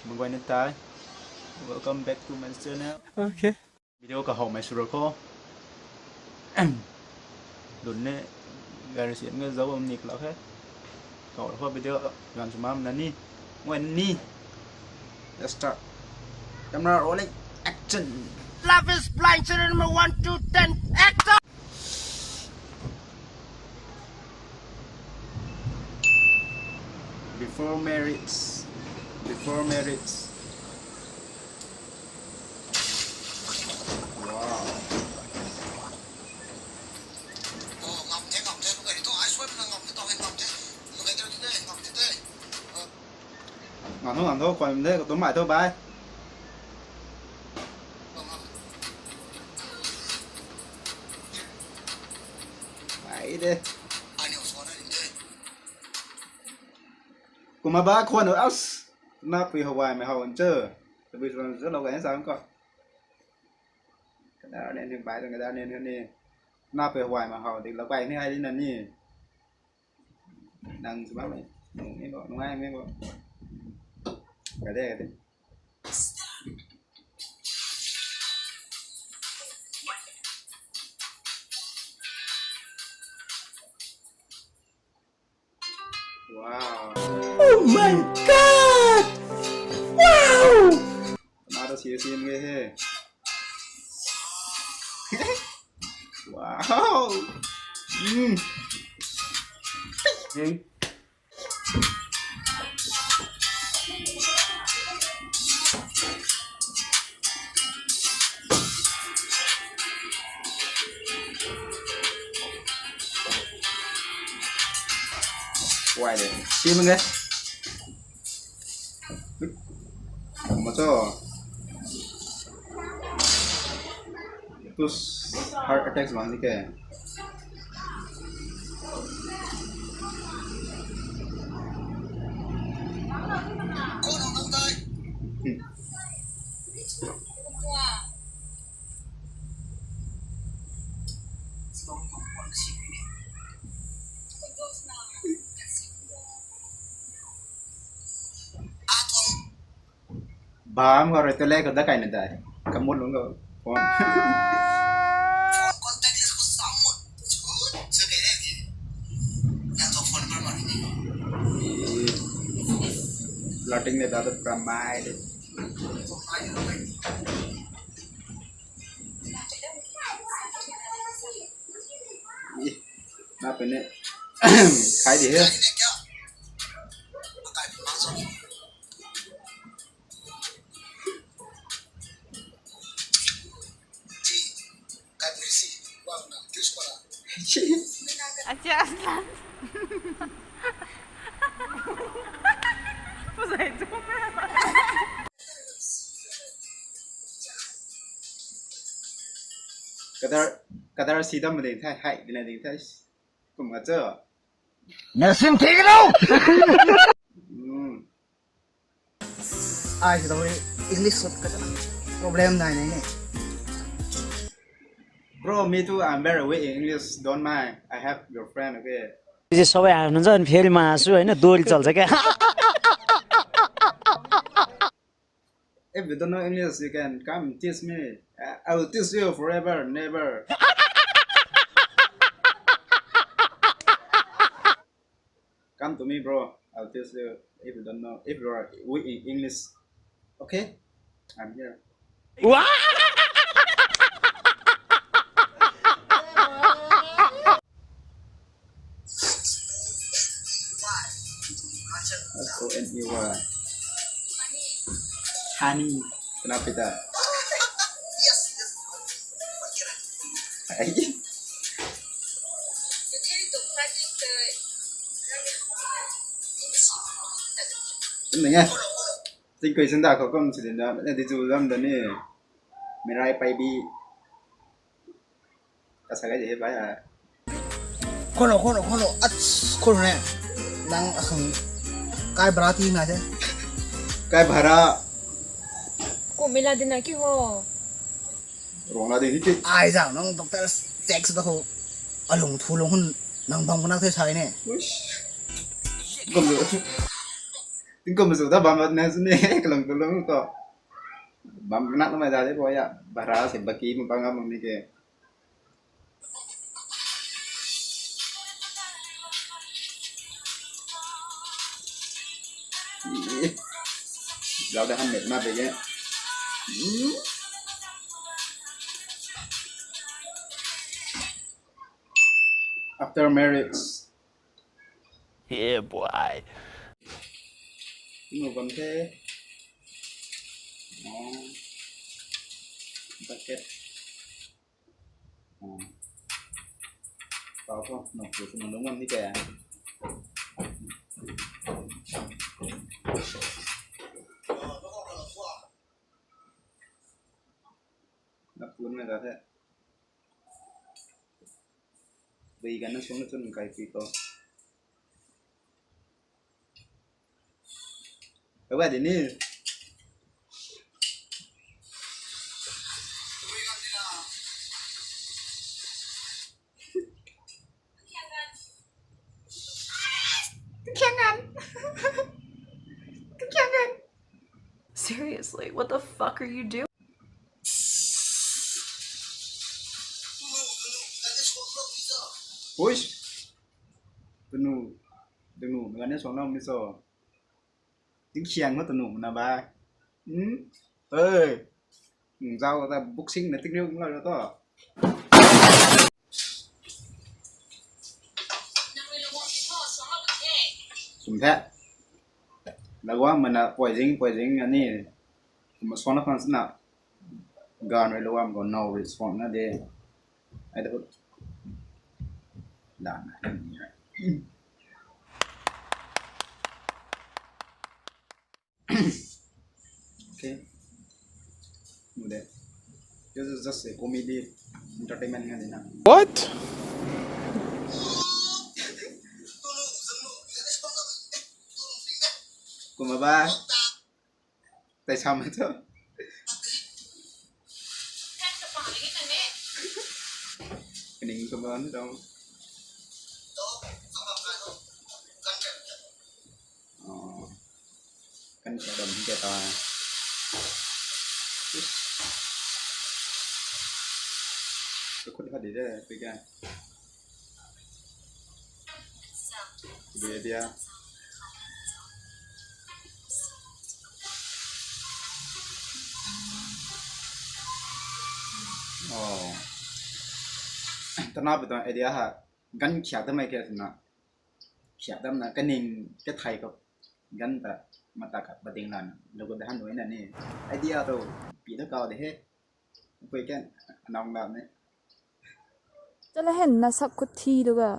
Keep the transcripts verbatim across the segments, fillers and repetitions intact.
Mangwai na tai. Welcome back to my channel. Okay. Video kahawmei swra kho. Lun ne gari siam nge zauc bam ni kalou khe. Kaw kho video gan sw mam na ni. Mangwai ni. Let's start. Camera rolling. Action. Love is blind, serial number one, two, ten, action! Before marriage. Before marriage. Wow. Ngam thu, ngam thu, khwan de, katum mai thu bai. Ai de. Kumna ba khwan as. Na pui hawai mei how an che. Tabui swan che lou kai sa ko. Kadar ne ni bai, kadar ne ni. Na pui hawai mei how di lou kai ni ai di na ni. Nang sw bammei nung ni bo, nungai ni bo. Ka de, ka de. Wow. Oh my God! Wow! Nara si si nge he. Wow. Mm. Wai de. Si mangge. Macho. Tus heart attack bang ni ke. Bam ko rui tele ko da kai na dai. Kamut lung ko. Phone. Flirting le da da pramai de. Ih, na pene. Khai di he. Acha, Aslan. Pusai tu. Kadar, kadar si dam ding thai, hai, dina ding thai. Kum ka cho. Nasin thik lo. Hmm. Ai si dam English sut ka chana. Problem nai nai ne. Bro, me too, I'm very weak in English. Don't mind. I have your friend, okay? This is so I have not fail ma su na dol chal sake. If you don't know English, you can come teach me. I, I will teach you forever, never. Come to me, bro. I'll teach you if you don't know, if you are weak in English. Okay? I'm here. Wow! S O N E Y. Honey. Kenapa dah? Ai. Tum ning e. Ting question da khou kum si din da, na di chu lam da ni. Mirai pai bi. Ka sa kai de bai a. Khono, khono, khono. Ach, khono ne. Nang asang kai bhara ti na se. Kai bhara. Kum mila din na ki ho. Rong na din ni ti. Ai zang nang doctor sex da ho. Alung thu lung hun nang bang ko nak the sai ne. Uish. Kum. Tingkum su ta bam na sini kalung kalung to. Bam nak na mai da de bo ya. Bara se baki ma bang am ni ke. Zau da han met ma be ge. After marriage. Yeah, boy. Tingkum bam the. Oh. Bucket. Oh. Tau tho, nap pu sw na lung bam ni te. Nap pu na da the. Bui gan na sung na chun kai pi ko. Awa di ni. Seriously, what the fuck are you doing? Push. Tunu, tunu, mega ne song na mi so. Tingkhiang na tunu na ba. Hmm? Hey. Zau ta boxing na tingriu na to. Kum the. Lagwang mana poizing, poizing ani. Kum song na khang sina. Gan rui lagwang ko no respond na de. I don't. Dan. Okay. Mu de. This is just a comedy, entertainment nga de na. What? Kumaba. Tai sam tu. Kaning kumaba ni dong. Oh. Kan sa dam ke ta. Ka khut khat di de, pi ka. Dia, dia. Oh. Tana pi tuang idea ha. Gan khiak ta mai ke na. Khiak dam na kaning ka thai ko. Gan ta mata khat ba ding lan. Lo ko da han nui na ni. Idea to pi da kau de he. Pui ken anong lam ne. Chala hen na sap khut thi lu ga.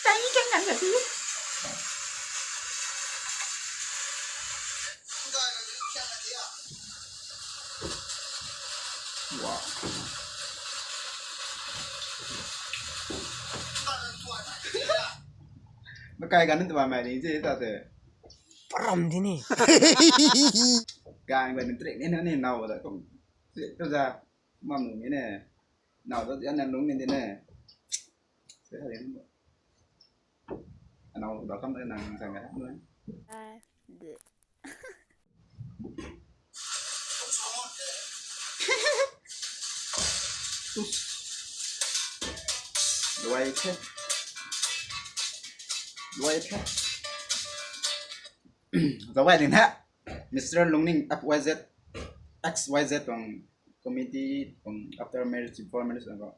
Thank you, thank you. Wow. Makai gan tu ba mai ni je ta te. Param di ni. Gan ba ni trek ni na ni nau da kong. Trek tu za. Mam nu ni ne. Nau da ya na lung ni de ne. Se ha de. Anau da kam da nang sang ga. Ah, de. Luai the. Luai the. Luai ding the. Mister Lungning F Y Z, X Y Z tuang committee tuang after marriage, before marriage tuang ko.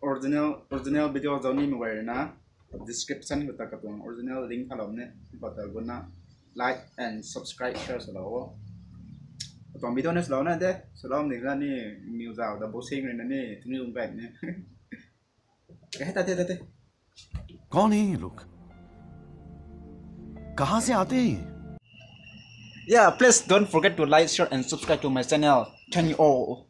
Original, original video zau ni mei guay na description khou ta katuang original link khalou ne, khou ta guna like and subscribe, share swlou o. Katuang video na swlou na de, swlou ni la ni, miu zau da bo sing rui na ni, tuni lung bai ni. Khe ta te ta te. कौन है ये लोग? कहाँ से आते हैं ये? Yeah, please don't forget to like, share and subscribe to my channel. Thank you all.